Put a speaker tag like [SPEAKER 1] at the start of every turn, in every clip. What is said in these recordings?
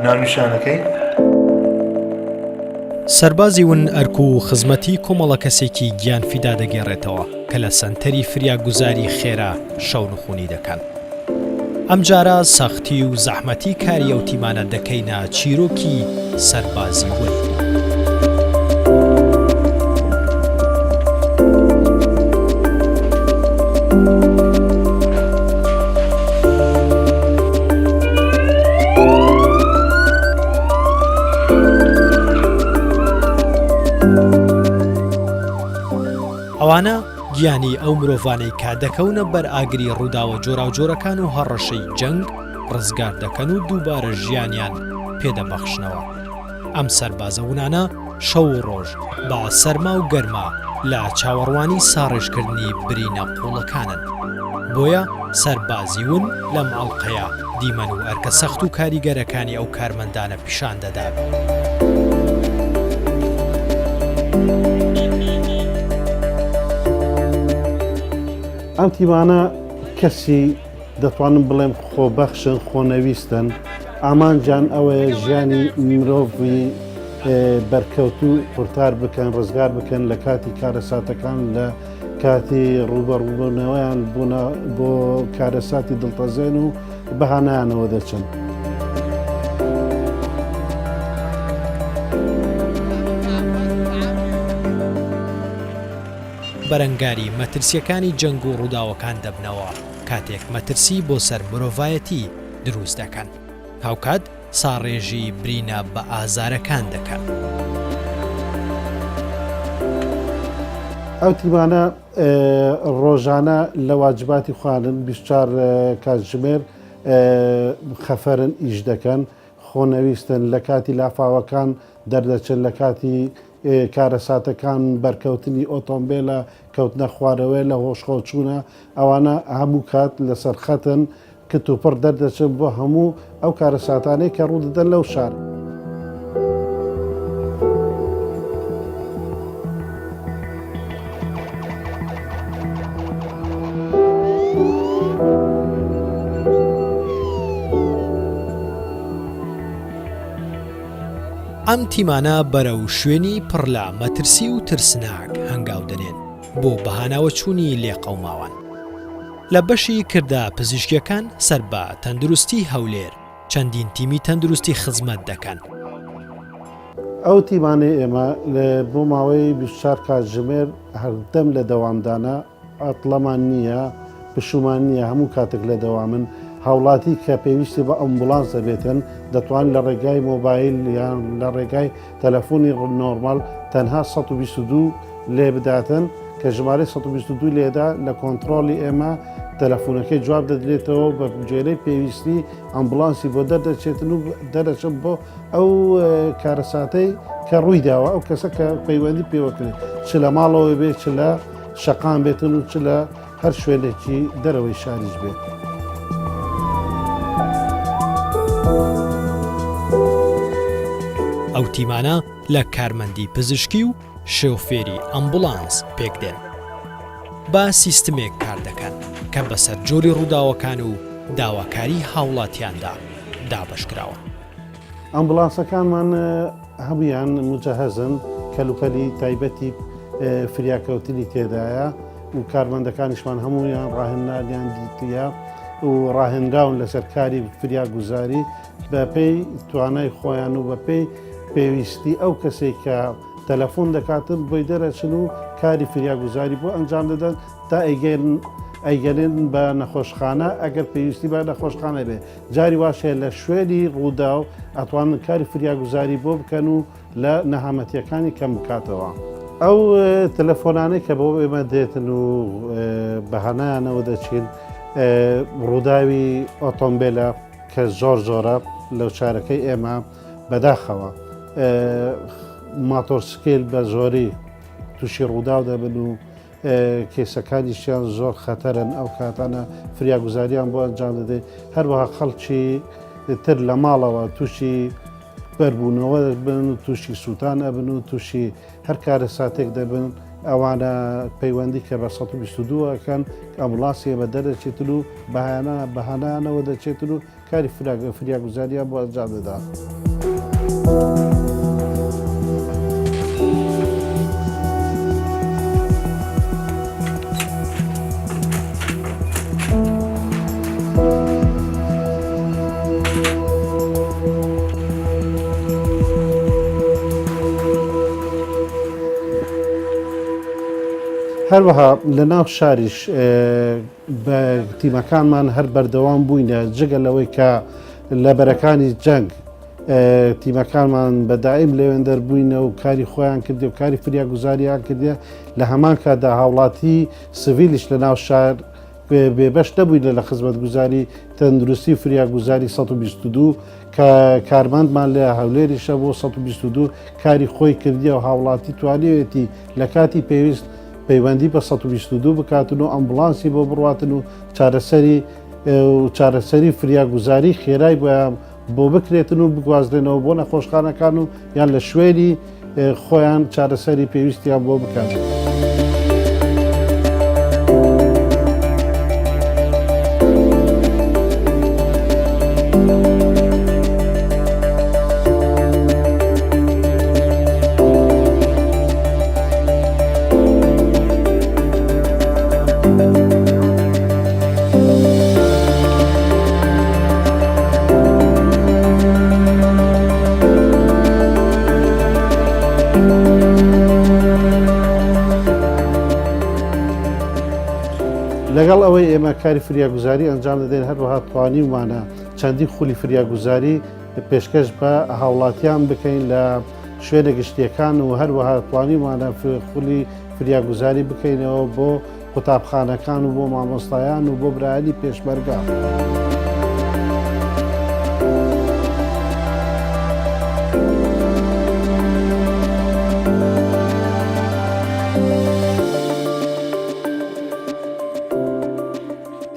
[SPEAKER 1] ناونیشانەکەی.
[SPEAKER 2] سەربازی ون ئەرک و خزمەتی کۆمەڵە کەسێکی گیان فیدا دەگێڕێتەوە کە لە سەنتەری فریاگوزاری خێرا شەونخونی دەکەن. ئەمجارە سەختی و زەحمەتی کاری ئەو تیمانە دەکەینە چیرۆکی سەربازی ون. ئەوانە گیانی ئەو مرۆڤانەی کە دەکەونە بەر ئاگری ڕووداوە جۆراوجۆرەکان و هەڕەشەی جەنگ ڕزگار دەکەن و دووبارە ژیانیان پێدەبەخشنەوە. ئەم سەربازە ونانە شەو و ڕۆژ بە سەرما و گەرما لە چاوەڕوانی ساڕێژکردنی برینە قووڵەکانن. بۆیە سەربازی ون لەم ئەڵقەیە دیمەن و ئەرکە سەخت و کاریگەرەکانی ئەو کارمەندانە پیشان دەدات.
[SPEAKER 3] ئەم تیمانە کەسی دەتوانم بڵێم خۆبەخشن، خۆنەویستن، ئامانجیان ئەوەیە ژیانی مرۆڤی بەرکەوتوو قورتار بکەن، ڕزگار بکەن لە کاتی کارەساتەکان، لە کاتی ڕووبەڕووبوونەوەیان بۆ کارەساتی دڵتەزێن و بەهانایانەوە دەچن.
[SPEAKER 2] بەرەنگاری مەترسییەکانی جەنگ و ڕووداوەکان دەبنەوە کاتێک مەترسی بۆ سەر مرۆڤایەتی دروست دەکەن، هاوکات ساڕێژی برینە بە ئازارەکان دەکەن.
[SPEAKER 3] ئەو تیمانە ڕۆژانە لە واجباتی خۆیانن، 24 کاتژمێر خەفەرن ئیش دەکەن، خۆنەویستن، لە کاتی لافاوەکان دەردەچن، لە کاتی کارەساتەکان، بەرکەوتنی ئۆتۆمبێلە، کەوتنە خوارەوەیە، لە هۆشخۆچوونە، ئەوانە هەموو کات لەسەر خەتن، کتوپڕ دەردەچن بۆ هەموو ئەو کارەساتانەی کە ڕوودەدەن لەو شارە.
[SPEAKER 2] ئەم تیمانە بەرەو شوێنی پڕ لە مەترسی و ترسناک هەنگاو دەنێن بۆ بەهاناوەچوونی لێقەوماوان. لە بەشی کردە پزیشکیەکان سەر بە تەندروستی هەولێر چەندین تیمی تەندروستی خزمەت دەکەن.
[SPEAKER 3] ئەو تیمانەی ئێمە بۆ ماوەی 24 کاتژمێر هەردەم لە دەوامدانە، عوتڵەمان نییە، پشوومان نییە، هەموو کاتێک لە دەوامن. هاوڵاتی کە پێویستی بە ئەمبوڵانس دەبێتن، دەتوانن لە ڕێگای مۆبایل یان لە ڕێگای تەلەفۆنی نۆرماڵ تەنها 122 لێ بداتن، کە ژمارەی 122 لێدا لە کۆنتڕۆڵی ئێمە تەلەفۆنەکەی جواب دەدرێتەوە بە گوێرەی پێویستی ئەمبوڵانسی بۆ دەردەچێتن و دەرەچن بۆ ئەو کارەساتەی کە ڕوویداوە ئەو کەسە کە پەیوەندی پێوەکرێت چ لە ماڵەوە بێت چ لە شەقام بێتن و چ لە هەر شوێنێکی دەرەوەی شاریش بێت.
[SPEAKER 2] ئەو تیمانە لە کارمەندی پزیشکی و شۆفێری ئەمبوڵانس پێکدێن. بە سیستمێک کار دەکەن کە بەسەر جۆری ڕووداوەکان و داواکاری هاوڵاتیاندا دابەشکراوە.
[SPEAKER 3] ئەمبوڵانسەکانمان هەموویان موجەهەزن، کەلوپەلی تایبەتی فریاکەوتنی تێدایە و کارمەندەکانیشمان هەموویان ڕاهێنانیان دیتیە و ڕاهێنراون لەسەر کاری فریاگوزاری بەپێی توانای خۆیان و بەپێی پێویستی ئەو کەسێک کە تەلەفۆن دەکاتن بۆی دەرەچن و کاری فریاگوزاری بۆ ئەنجام دەدەن تا ئەیگەنێن بە نەخۆشخانە ئەگەر پێویستی بە نەخۆشخانە بێ جاری واش هەیە لە شوێنی ڕووداو ئەتوانن کاری فریاگوزاری بۆ بکەن و لە نەهامەتیەکانی کەم بکاتەوە. ئەو تەلەفۆنانەی کە بۆ ئێمە دێتن و بەهانایانەوە دەچین ڕووداوی ئۆتۆمبێلە کە زۆر زۆرە لەو چارەکەی ئێمە بەداخەوە ماتۆرسکیل بە زۆری تووشی ڕووداو دەبن و کەیسەکانیشیان زۆر خەتەرن ئەو کاتانە فریاگوزاریان بۆ ئەنجام دەدەین هەروەها خەڵکی تر لە ماڵەوە تووشی بەربوونەوە بن و تووشی سووتان ئەبن و تووشی هەر کارەساتێک دەبن ئەوانە پەیوەندی کە بە 122 ئەکەن ئەمبوڵانسی ئێمە دەرەچێتن و بەهانە بەهانانەوە دەچێتن و. کاری فریاگوزاریان بۆ ئەنجام دەدا. هەروەها لە ناو شاریش بە تیمەکانمان هەر بەردەوام بووینە جگە لەوەی کە لە بەرەکانی جەنگ تیمەکانمان بە دایم لەوێندەر بووینە و کاری خۆیان کردی و کاری فریاگوزاریان کردێ لە هەمان کاتدا هاوڵاتی سڤیلیش لە ناو شار بێبەش نەبووینە لە خزمەتگوزاری تەندروستی و فریاگوزاری 122 کە کارمەندمان لە هەولێریشە بۆ 122 کاری خۆی کردیە و هاوڵاتی توانیوێتی لە کاتی پێویست پەیوەندی بە 122 بکاتن و ئەمبوڵانسی بۆ بڕواتن و چارەسەری و چارەسەری فریاگوزاری خێرای بۆیان بۆ بکرێتن و بگوازرێنەوە بۆ نەخۆشخانەکان و یان لە شوێنی خۆیان چارەسەری پێویستیان بۆ بکەن. لەگەڵ ئەوەی ئێمە کاری فریاگوزاری ئەنجام دەدەین هەروەها توانیومانە چەندین خولی فریاگوزاری پێشکەش بە هاوڵاتیان بکەین لە شوێنە گشتیەکان و هەروەها توانیومانە خولی فریاگوزاری بکەینەوە بۆ قوتابخانەکان و بۆ مامۆستایان و بۆ برایانی پێشمەرگە.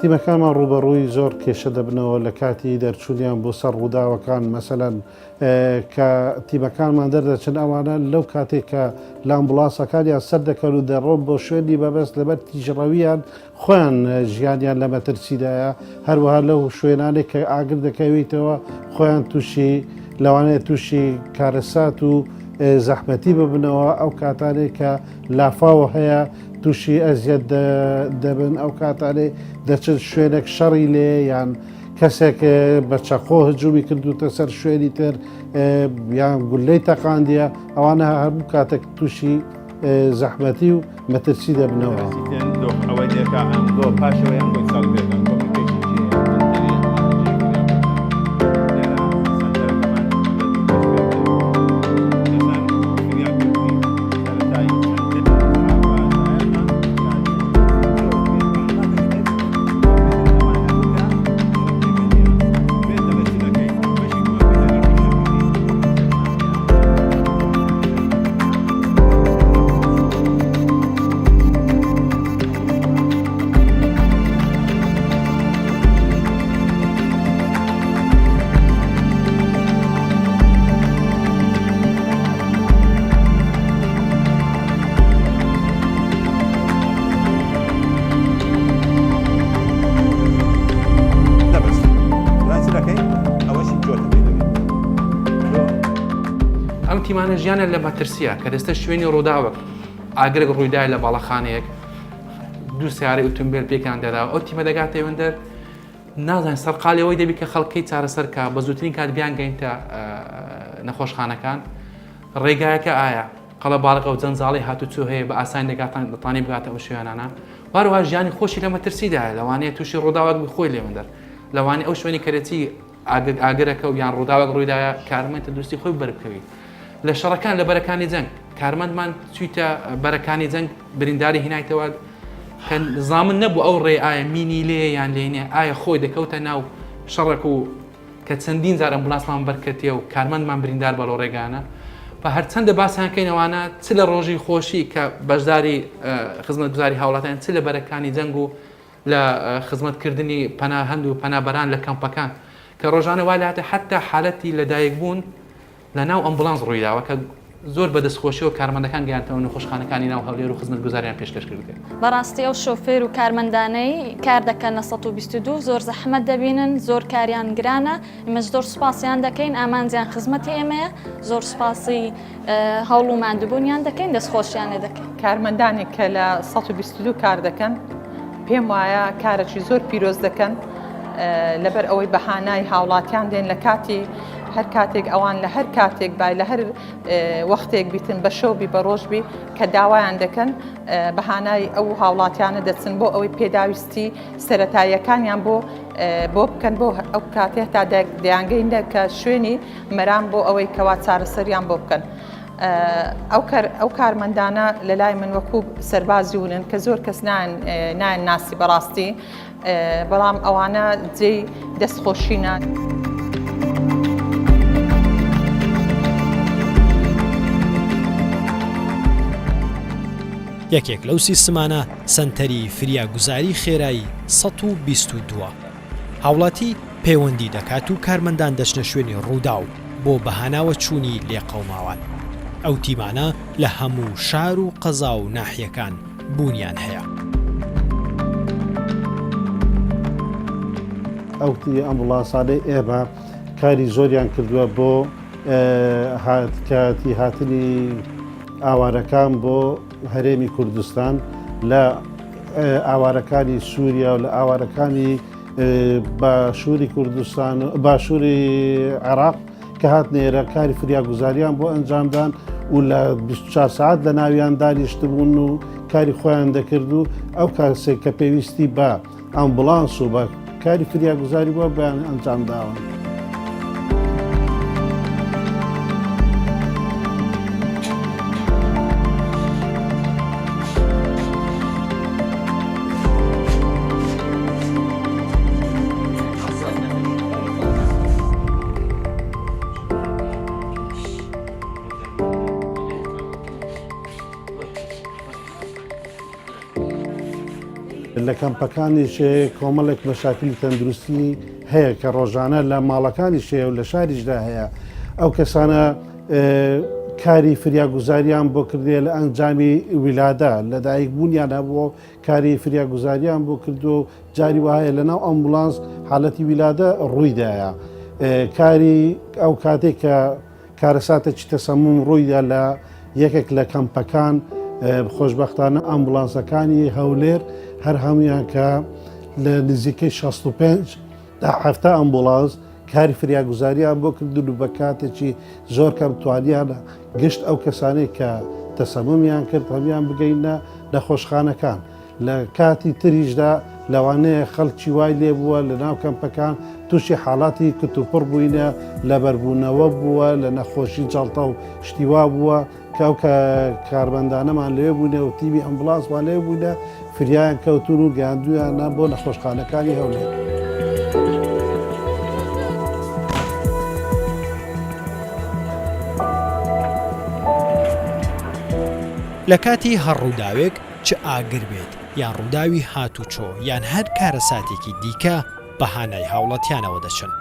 [SPEAKER 3] تیمەکانمان ڕووبەڕووی زۆر کێشە دەبنەوە لە کاتی دەرچوونیان بۆ سەر ڕووداوەکان، مەسەلەن کە تیمەکانمان دەردەچن ئەوانە لەو کاتێک کە لە ئەمبوڵانسەکانیان سەردەکەن و دەڕۆن بۆ شوێنی مەبەست لەبەر تیژڕەویان خۆیان ژیانیان لە مەترسیدایە، هەروەها لەو شوێنانەی کە ئاگر دەکەویتەوە خۆیان تووشی لەوانەیە تووشی کارەسات و زەحمەتی ببنەوە، ئەو کاتانەی کە لافاو هەیە تووشی ئەزیەت دەبن، ئەو کاتانەی دەچن شوێنێک شەڕی لێ یان کەسێک بە چەقۆ هجومی کردوتە سەر شوێنی تر یان گولەی تەقاندیە ئەوانە هەموو کاتێک تووشی زەحمەتی و مەترسی دەبنەوە.
[SPEAKER 1] ئەم تیمانە ژیانیان لە مەترسیە کە دەستە شوێنی ڕووداوەک ئاگرێک ڕوویدای لە باڵەخانەیەک دوو سیارەی ئوتومبێل پێکیان دەدا ئەو تیمە دەگاتە وێندەر نازانین سەرقاڵی ئەوەی دەبی کە خەڵکەی چارەسەر کا بە زووترین کات بیانگەینتە نەخۆشخانەکان ڕێگایەکە ئایا قەڵەباڵغە و جەنجاڵی هاتوچۆ هەیە بە ئاسانی دەگاتان دەتانی بگاتە ئەو شوێنانە هەروەها ژیانی خۆشی لە مەترسیدایە لەوانەیە تووشی ڕووداوێک بی خۆی لێوەندەر لەوانەیە ئەو شوێنی کەرەتی ئاگرەکە و یان ڕووداوێک ڕوویدایە کارمەند تەندروستی خۆی بەربکەوی لە شەڕەکان لە بەرەکانی جەنگ کارمەندمان چویتە بەرەکانی جەنگ برینداری هینایتەوە کە زامن نەبوو ئەو ڕێ ئایا مینی لێ یان لێ نیە ئایا خۆی دەکەوتە ناو شەڕێک و کە چەندین جار ئەمبولانسمان بەرکەتیە و کارمەندمان بریندار بە لەو ڕێگانە و هەرچەندە باسیان کەین ئەوانە چ لە ڕۆژی خۆشی کە بەشداری خزمەتگوزاری هاوڵاتیان چ لە بەرەکانی جەنگ و لە خزمەتکردنی پەناهەند و پەنابەران لە کەمپەکان کە ڕۆژانە وا لاتە حتا حالەتی لەدایکبوون لە ناو ئەمبولانس ڕوویداوە کە زۆر بە دەستخۆشیەوە کارمەندەکان گەیاندنەوە نەخۆشخانەکانی ناو هەولێر و خزمەتگوزاریان پێشکەش کردن.
[SPEAKER 4] بەڕاستی ئەو شۆفێر و کارمەندانەی کار دەکەن لە 122 زۆر زەحمەت دەبینن، زۆر کاریان گرانە، ئێمەش زۆر سوپاسیان دەکەین، ئامانجیان خزمەتی ئێمەیە، زۆر سوپاسی هەوڵ و ماندووبوونیان دەکەین، دەستخۆشیان لێ دەکەین.
[SPEAKER 5] کارمەندانێک کە لە 122 کار دەکەن پێم وایە کارەکی زۆر پیرۆز دەکەن، لەبەر ئەوەی بە هانای هاوڵاتیان دێن لە کاتی هەر کاتێک ئەوان لە هەر کاتێک بای لە هەر وەختێک بیتن بە شەو بی بە ڕۆژ بی کە داوایان دەکەن بە هانای ئەو هاوڵاتیانە دەچن بۆ ئەوەی پێداویستی سەتاییەکانیان بۆ بۆ بکەن بۆ ئەو کاتێ تا دەیانگەین کە شوێنی مەرام بۆ ئەوەی کەوا چارەسەریان بۆ بکەن. ئەو کارمەندانە لە لای من وەکو سەربازی ونن کە زۆر کەس نایان ناسی بەڕاستی بەڵام ئەوانە جێی دەستخۆشینە.
[SPEAKER 2] یەکێک لەو سیستمانە سەنتەری فریاگوزاری خێرای 122 ە. هاوڵاتی پەیوەندی دەکات و کارمەندان دەچنە شوێنی ڕووداو بۆ بەهاناوە چوونی لێقەوماوان. ئەو تیمانە لە هەموو شار و قەزا و ناحیەکان بوونیان هەیە.
[SPEAKER 3] ئەو ئەمبوڵانسانەی ئێمە کاری زۆریان کردووە بۆ کاتی هاتنی ئاوارەکان بۆ هەرێمی کوردستان لە ئاوارەکانی سووریا و لە ئاوارەکانی باشووری کوردستان باشووری عێراق کە هاتنە ئێرە کاری فریاگوزاریان بۆ ئەنجامدان و لە 24 سعات لە ناویان دانیشتبوون و کاری خۆیان دەکرد و ئەو کاسێک کە پێویستی بە ئەمبولانس و بە کاری فریاگوزاری بووە بەیان ئەنجام داون. لە کەمپەکانیش کۆمەڵێک مەشاکلی تەندروستی هەیە کە ڕۆژانە لە ماڵەکانیش هەیە و لە شاریشدا هەیە ئەو کەسانە کاری فریاگوزاریان بۆ کردێ لە ئەنجامی ویلادە لەدایک بوونیان هەبووە کاری فریاگوزاریان بۆ کردووە و جاری وایە لە ناو ئەمبولانس حالەتی ویلادە ڕوویدایە کاری ئەو کاتێک کە کارەساتێکی تەسەموم ڕوویدا لە یەکێک لە کەمپەکان خۆشبەختانە ئەمبولانسەکانی هەولێر هەر هەمویان کە لە نزیکەی 65 تا هەفتا ئەمبولانس کاری فریاگوزاریان بۆ کردن و بە کاتێکی زۆر کەم توانیانە گشت ئەو کەسانەی کە تەسەمومیان کرد هەموان بگەینە نەخۆشخانەکان. لە کاتی تریشدا لەوانەیە خەڵکی وای لێ بووە لە ناو کەمپەکان تووشی حاڵاتی کتوپڕ بووینە، لەبەربوونەوە بووە، لە نەخۆشی جەڵتە و شتی وا بووە کە ئەو کارمەندانەمان لەوێ بووینە و تیمی ئەمبوڵانسمان لەوێ بووینە فریایان کەوتوون و گەیاندوویانە بۆ نەخۆشخانەکانی هەولێر.
[SPEAKER 2] لە کاتی هەر ڕووداوێک چ ئاگر بێت یان ڕووداوی هاتوچۆ یان هەر کارەساتێکی دیکە بە هانای هاوڵاتیانەوە دەچن.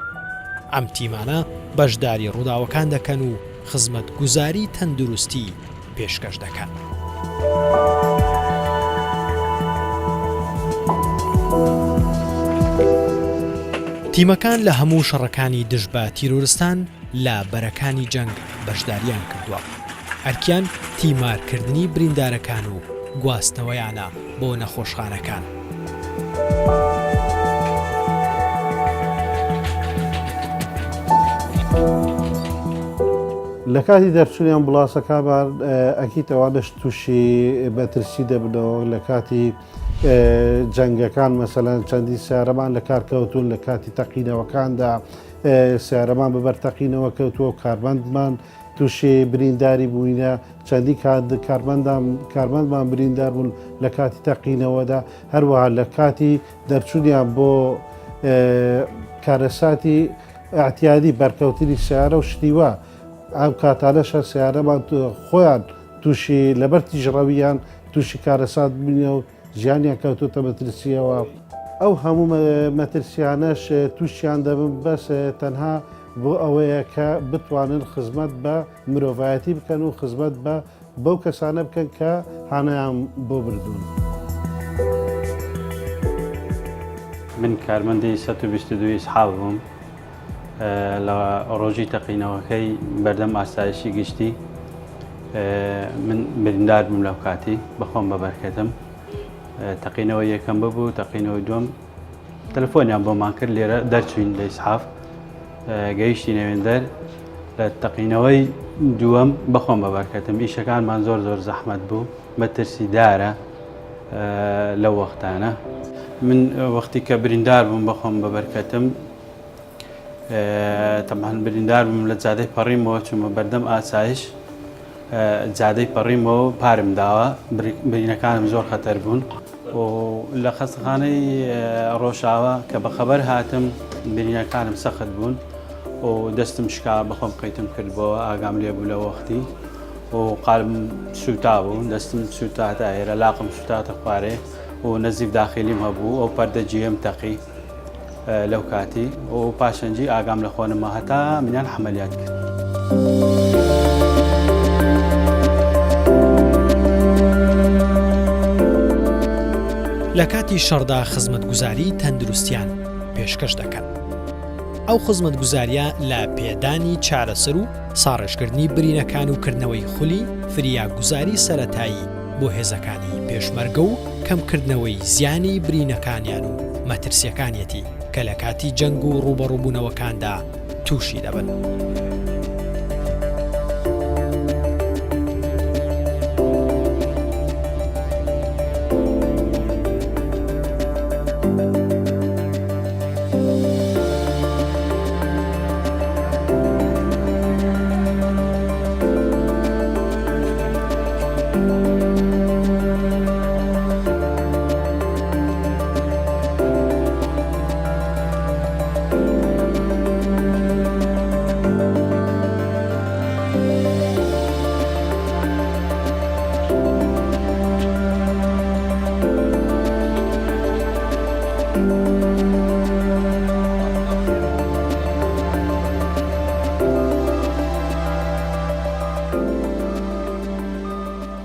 [SPEAKER 2] ئەم تیمانە بەشداری ڕووداوەکان دەکەن و خزمەتگوزاری تەندروستی پێشکەش دەکەن. تیمەکان لە هەموو شەڕەکانی دژ بە تیرۆرستان لە بەرەکانی جەنگ بەشداریان کردووە. ئەرکیان تیمارکردنی بریندارەکان و گواستنەوەیانە بۆ نەخۆشخانەکان.
[SPEAKER 3] لە کاتی دەرچوونی ئەمبولانسەکانمان ئەکید ئەوانەش تووشی مەترسی دەبنەوە لە کاتی جەنگەکان مەسەلەن چەندین سیارەمان لە کار کەوتون لە کاتی تەقینەوەکاندا سیارەمان بەبەر تەقینەوە کەوتووە و کارمەندمان تووشی برینداری بووینە چەندی کارمەندان کارمەندمان بریندار بوون لە کاتی تەقینەوەدا هەروەها لە کاتی دەرچوونیان بۆ کارەساتی ئەعتیادی بەرکەوتنی سیارە و شتی وا ئەم کاتانەش هەر سیارەمان خۆیان تووشی لەبەر تیژڕەویان تووشی کارەسات بوونە و ژیانیان کەوتۆتە مەترسیەوە. ئەو هەموو مەترسیانەش تووشیان دەبن بەس تەنها. بۆ ئەوەیە کە بتوانن خزمەت بە مرۆڤایەتی بکەن و خزمەت بە بەو کەسانە بکەن کە هانایان بۆ بردوون.
[SPEAKER 6] من کارمەندی 122 ئیسحاف بووم لە ڕۆژی تەقینەوەکەی بەردەم ئاسایشی گشتی من بریندار بووم لەو کاتی بەخۆم بەبەرکەتم تەقینەوە یەکەم ببوو تەقینەوەی دووەم تەلەفۆنیان بۆمان کرد لێرە دەرچوین لە ئیسحاف گەیشتی نەوێندەر لە تەقینەوەی دووەم بەخۆم بەبەرکەتم ئیشەکانمان زۆر زۆر زەحمەت بوو مەترسیدارە لەو وەختانە من وەختی کە بریندار بووم بەخۆم بەبەرکەتم تەبعەن بریندار بووم لە جادەی پەڕیمەوە چوومە بەردەم ئاسایش جادەی پەڕیمەوە پارم داوە برینەکانم زۆر خەتەر بوون و لە خەستەخانەی ڕۆژاوا کە بە خەبەر هاتم برینەکانم سەخت بوون و دەستم شکا بەخۆم قەیتم کردبەوە ئاگام لێ بوو لە وەختی و قالم سووتا بوو دەستم سووتا تا ئێرە لاقم سووتاتە خوارێ و نەزیف داخیلیم هەبوو ئەو پەردە جێم تەقی لەو کاتی و پاشەنجی ئاگام لە خۆنمە هەتا منیان حەمەلیات کرد.
[SPEAKER 2] لە کاتی شەڕدا خزمەتگوزاری تەندروستیان پێشکەش دەکەن. ئەو خزمەتگوزاریە لە پێدانی چارەسەر و ساڕێژکردنی برینەکان و کردنەوەی خولی فریاگوزاری سەرەتایی بۆ هێزەکانی پێشمەرگە و کەمکردنەوەی زیانی برینەکانیان و مەترسیەکانیەتی کە لە کاتی جەنگ و ڕووبەڕووبوونەوەکاندا تووشی دەبن.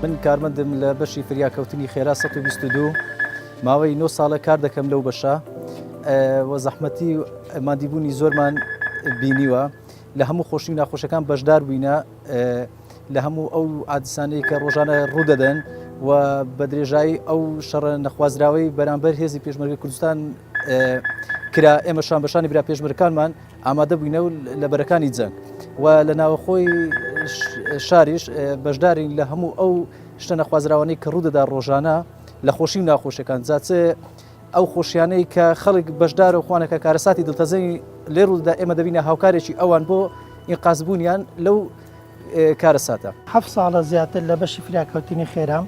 [SPEAKER 7] من کارمەندم لە بەشی فریاکەوتنی خێرا 122 ماوەی 9 ساڵە کار دەکەم لەو بەشە وە زەحمەتی مادیبوونی زۆرمان بینیوە لە هەموو خۆشی و ناخۆشەکان بەشدار بووینە لە هەموو ئەو عادسانەی کە ڕۆژانە ڕوودەدەن و بە درێژایی ئەو شەڕە نەخوازراوەی بەرامبەر هێزی پێشمەرگە کوردستان کرا ئێمە شان بەشانی برا پێشمەرگەکانمان ئامادە بووینە و لە بەرەکانی جەنگ و لە ناوەخۆی شاریش بەشدارین لە هەموو ئەو شتە نەخوازراوانەی کە ڕوودەدا ڕۆژانە لە خۆشی و ناخۆشیەکان جا چ ئەو خۆشیانەی کە خەڵک بەشدارە و خوانەکە کارەساتی دڵتەزێنی لێ ڕوودەدا ئێمە دەبینە هاوکارێکی ئەوان بۆ ئینقازبوونیان لەو کارەساتە.
[SPEAKER 8] حەفت ساڵە زیاتر لە بەشی فریاکەوتنی خێرام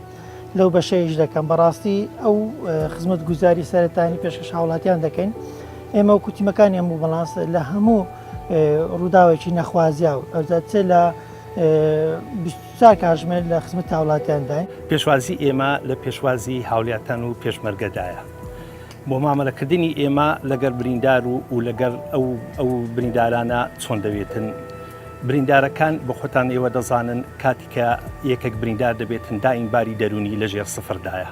[SPEAKER 8] لەو بەشە ئیش دەکەم بەڕاستی ئەو خزمەت گوزاری سەرەتانی پێشکەش هاوڵاتیان دەکەین ئێمە وەکو تیمەکانی ئەمبوڵانس لە هەموو ڕووداوێکی نەخوازیاو ئەوجا چ لە 24 کاتژمێر لە خزمەت هاوڵاتیانداین.
[SPEAKER 9] پێشوازی ئێمە لە پێشوازی هاوڵیاتان و پێشمەرگەدایە. بۆ مامەلەکردنی ئێمە لەگەر بریندار و و لەگەر ئەو ئەو بریندارانە چۆن دەوێتن بریندارەکان بە خۆتان ئێوە دەزانن کاتی کە یەکێک بریندار دەبێتن دایم باری دەروونی لە ژێر سفردایە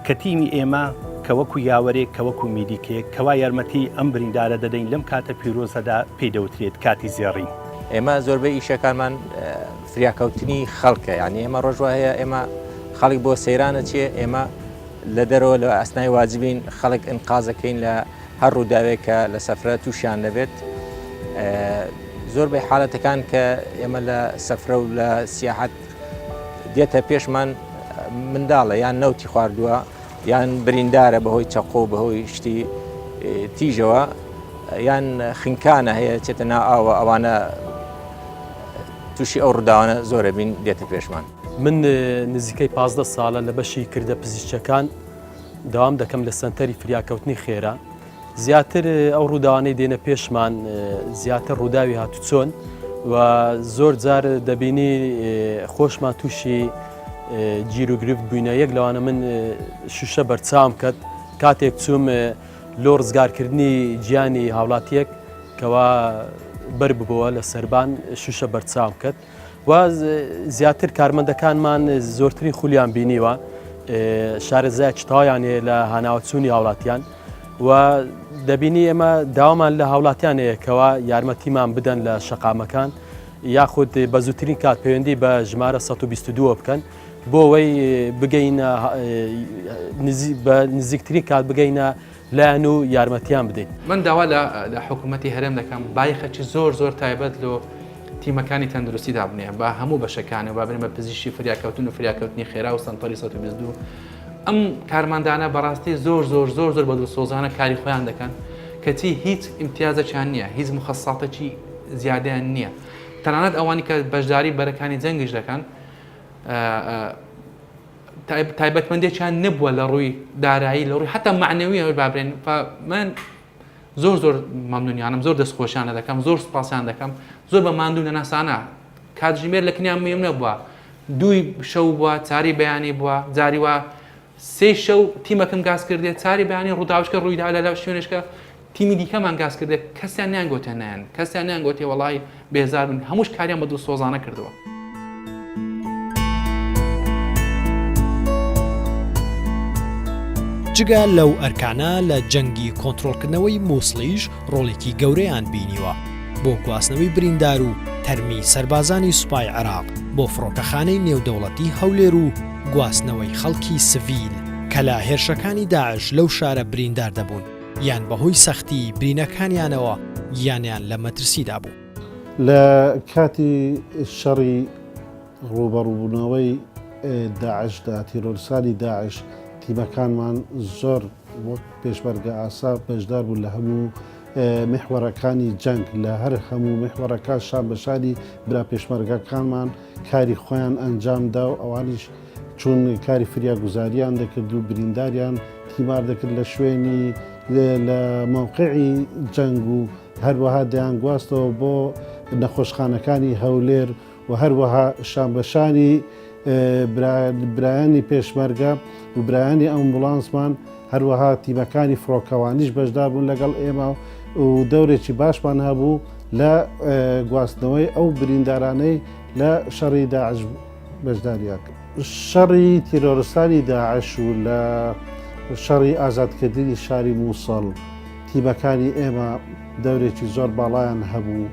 [SPEAKER 9] کە تیمی ئێمە کە وەکو یاوەرێک کە وەکو میدیکێک کەوا یارمەتی ئەم بریندارە دەدەین لەم کاتە پیرۆزەدا پێی دەوترێت کاتی زێڕین.
[SPEAKER 10] ئێمە زۆربەی ئیشەکانمان فریاکەوتنی خەڵکە یعنی ئێمە ڕۆژ وا هەیە ئێمە خەڵک بۆ سەیرانە چێ ئێمە لە دەرەوە لە ئەسنای واجبین خەڵک ئینقازەکەین لە هەر ڕووداوێک کە لە سەفرە تووشیان دەبێت زۆربەی حالەتەکان کە ئێمە لە سەفرە و لە سیاحەت دێتە پێشمان منداڵە یان نەوتی خواردووە یان بریندارە بەهۆی چەقۆ بەهۆی شتی تیژەوە یان خنکانە هەیە چێتە نا ئاوە ئەوانە تووشی ئەو ڕووداوانە زۆرە بین دێتە پێشمان.
[SPEAKER 11] من نزیکەی 15 ساڵە لە بەشی کردە پزیشکەکان دەوام دەکەم لە سەنتەری فریاکەوتنی خێرا زیاتر ئەو ڕووداوانەی دێنە پێشمان زیاتر ڕووداوی هاتوچۆن و زۆر جار دەبینی خۆشمان تووشی گیر و گرفت بووینە یەک لەوانە من شوشە بەرچاوم کەت کاتێک چووم لۆ ڕزگارکردنی گیانی هاوڵاتیەک کەوا بەر ببەوە لە سەربان شوشە بەرچاوم کەت و زیاتر کارمەندەکانمان زۆرترین خولیان بینیوە شارەزایەکی تەواویان هەیە لە هاناوەچوونی هاوڵاتیان و دەبینی ئێمە داوامان لە هاوڵاتیان هەیە کەوا یارمەتیمان بدەن لە شەقامەکان یاخود بە زووترین کات پەیوەندی بە ژمارە 122 بکەن بۆ ئەوەی بگەینە بە نزیکترین کات بگەینە لایان و یارمەتیان بدەین.
[SPEAKER 1] من داوا لە لە حکوومەتی هەرێم دەکەم بایخەکی زۆر زۆر تایبەت لۆ تیمەکانی تەندروستی دابنێ با هەموو بەشەکانی و با بنێ بە پزیشکی فریاکەوتن و فریاکەوتنی خێرا و سەنتەری 122 ئەم کارمەندانە بەڕاستی زۆر زۆر زۆر زۆر بە دڵسۆزانە کاری خۆیان دەکەن کەچی هیچ ئیمتیازێکیان نییە هیچ مخەساتێکی زیادەیان نییە تەنانەت ئەوانی کە بەشداری بەرەکانی جەنگیش دەکەن تایبەتمەندێکیان نەبووە لە ڕووی دارایی لە ڕووی حتا معنەویەوە بابرێن من زۆر زۆر مەمنونیانم زۆر دەستخۆشیانە دەکەم زۆر سپاسیان دەکەم زۆر بە ماندوو نەناسانە کاتژمێر لە کنیان میم نەبووە دووی شەو بووە چاری بەیانی بووە جاری وا سێ شەو تیمەکەم گاز کردێ چاری بەیانی ڕووداوشکە ڕوویدا لە لە شوێنشکە تیمی دیکەمان گاز کردێ کەسیان نیان گۆتێ نایەن کەسیان نیان گۆتێ وەڵی بێزار بن هەمووش کاریان بە دڵسۆزانە کردووە.
[SPEAKER 2] جگە لەو ئەرکانە لە جەنگی کۆنترۆڵکردنەوەی مووسڵیش ڕۆڵێکی گەورەیان بینیوە بۆ گواستنەوەی بریندار و تەرمی سەربازانی سوپای عێراق بۆ فڕۆکەخانەی نێودەوڵەتی هەولێر و گواستنەوەی خەڵکی سڤیل کە لە هێرشەکانی داعش لەو شارە بریندار دەبوون یان بەهۆی سەختی برینەکانیانەوە گیانیان لە مەترسیدا بوو.
[SPEAKER 3] لە کاتی شەڕی ڕووبەڕووبوونەوەی داعشدا، تیرۆرستانی داعش، تیمەکانمان زۆر وەک پێشمەرگە ئاسا بەشدار بوون لە هەموو میحوەرەکانی جەنگ، لە هەر هەموو میحوەرەکان شان بە شانی برا پێشمەرگەکانمان کاری خۆیان ئەنجام دا و ئەوانیش چوون کاری فریاگوزاریان دەکرد و برینداریان تیمار دەکرد لە شوێنی لە مەوقعی جەنگ و هەروەها دەیانگواستەوە بۆ نەخۆشخانەکانی هەولێر و هەروەها شانبەشانی برایانی پێشمەرگە و برایانی ئەمبوڵانسمان هەروەها تیمەکانی فڕۆکەوانیش بەشدار بوون لەگەڵ ئێمە و دەورێکی باشمان هەبوو لە گواستنەوەی ئەو بریندارانەی لە شەڕی داعش بەشداریان کرد. شەڕی تیرۆرستانی داعش و لە شەڕی ئازادکردنی شاری مووسڵ تیمەکانی ئێمە دەورێکی زۆر باڵایان هەبوو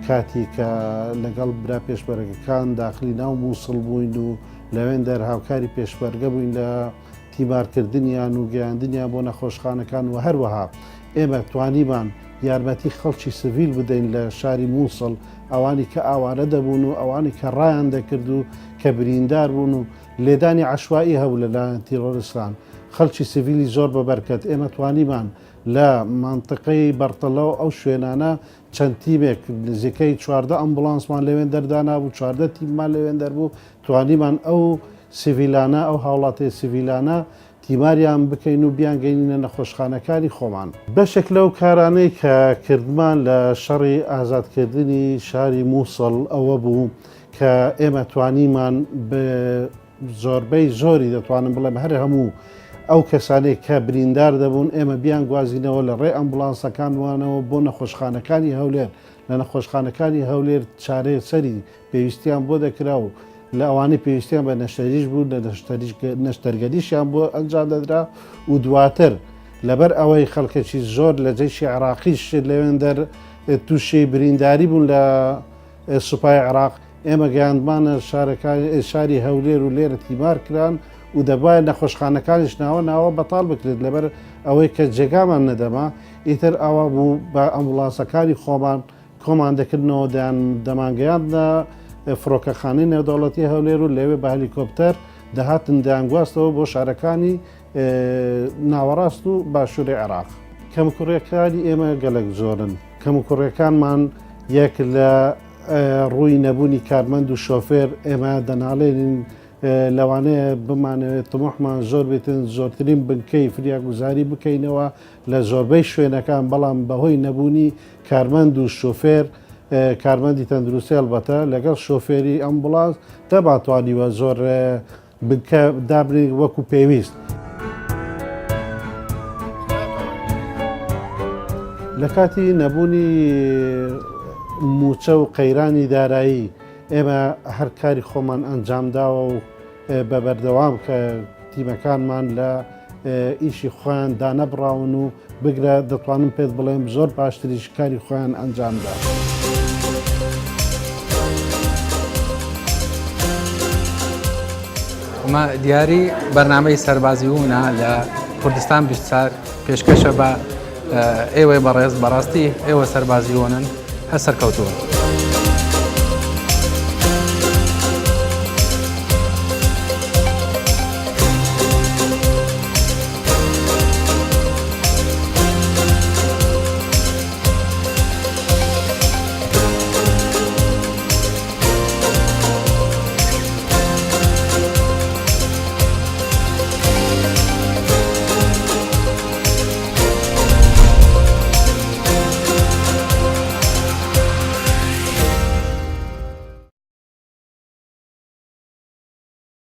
[SPEAKER 3] کاتی کە لەگەڵ برا پێشمەرگەکان داخلی ناو مووسڵ بووین و لەوێندەر هاوکاری پێشمەرگە بووین لە تیمارکردنیان و گەیاندنیان بۆ نەخۆشخانەکان و هەروەها ئێمە توانیمان یارمەتی خەڵکی سڤیل بدەین لە شاری مووسڵ ئەوانی کە ئاوارە دەبوون و ئەوانی کە ڕایان دەکرد و کە بریندار بوون و لێدانی عەشوائی هەبوو لە لایەن تیڕۆرستان خەڵکی سڤیلی زۆر بە بەرکەت ئێمە توانیمان لە مەنتقەی بەرتەڵە و ئەو شوێنانە چەند تیمێک نزیکەی 14 ئەمبوڵانسمان لەوێن دەردانابوو 14 تیممان لەوێن دەربوو توانیمان ئەو سڤیلانە ئەو هاوڵاتیە سڤیلانە تیماریان بکەین و بیانگەینینە نەخۆشخانەکانی خۆمان. بەشێک لەو کارانەی کە کردمان لە شەڕی ئازادکردنی شاری موسڵ ئەوە بوو کە ئێمە توانیمان بە زۆربەی زۆری دەتوانم بڵێم هەر هەموو ئەو کەسانەی کە بریندار دەبوون ئێمە بیانگوازینەوە لە ڕێی ئەمبوڵانسەکانمانەوە بۆ نەخۆشخانەکانی هەولێر لە نەخۆشخانەکانی هەولێر چارەسەری پێویستیان بۆ دەکرا و لە ئەوانەی پێویستیان بە نەشتەریش بوو لە نەشتەرگەریشیان بۆ ئەنجام دەدرا و دواتر لەبەر ئەوەی خەڵکێکی زۆر لە جەیشی عێراقیش لەوێندەر تووشی برینداری بوون لە سوپای عێراق ئێمە گەیاندمانە شارەکانی شاری هەولێر و لێرە تیمار کران و دەبایە نەخۆشخانەکانیش ناوە ناوە بەتاڵ بکرێت لەبەر ئەوەی کە جێگامان نەدەما ئیتر ئەوە بوو بە ئەمبوڵانسەکانی خۆمان کۆمان دەکردنەوە دەیان دەمانگەیاندنە فڕۆکەخانەی نێودەوڵەتی هەولێر و لەوێ بە هەلیکۆپتەر دەهاتن دەیانگواستەوە بۆ شارەکانی ناوەڕاست و باشووری عێراق. کەموکوڕیەکانی ئێمە گەلەک زۆرن، کەموکوڕیەکانمان یەک لە ڕووی نەبوونی کارمەند و شۆفێر ئێمە دەناڵێنین لەوانەیە بمانەوێت تموحمان زۆر بێتن زۆرترین بنکەی فریاگوزاری بکەینەوە لە زۆربەی شوێنەکان بەڵام بەهۆی نەبوونی کارمەند و شۆفێر کارمەندی تەندروستی هەڵبەتە لەگەڵ شۆفێری ئەمبوڵانس نەمانتوانیوە زۆر بنکە دابنێین وەکو پێویست. لە کاتی نەبوونی. مووچە و قەیرانی دارایی ئێمە هەر کاری خۆمان ئەنجام داوە و بە بەردەوام کە تیمەکانمان لە ئیشی خۆیان دانەبڕاون و بگرە دەتوانم پێت بڵێم زۆر باشتریش کاری خۆیان ئەنجامدا.
[SPEAKER 1] ئەمە دیاری بەرنامەی سەربازی وونە لە کوردستان 24 پێشکەشە بە ئێوەی بەڕێز بەڕاستی ئێوە سەربازی وونن هەر سەرکەوتوون.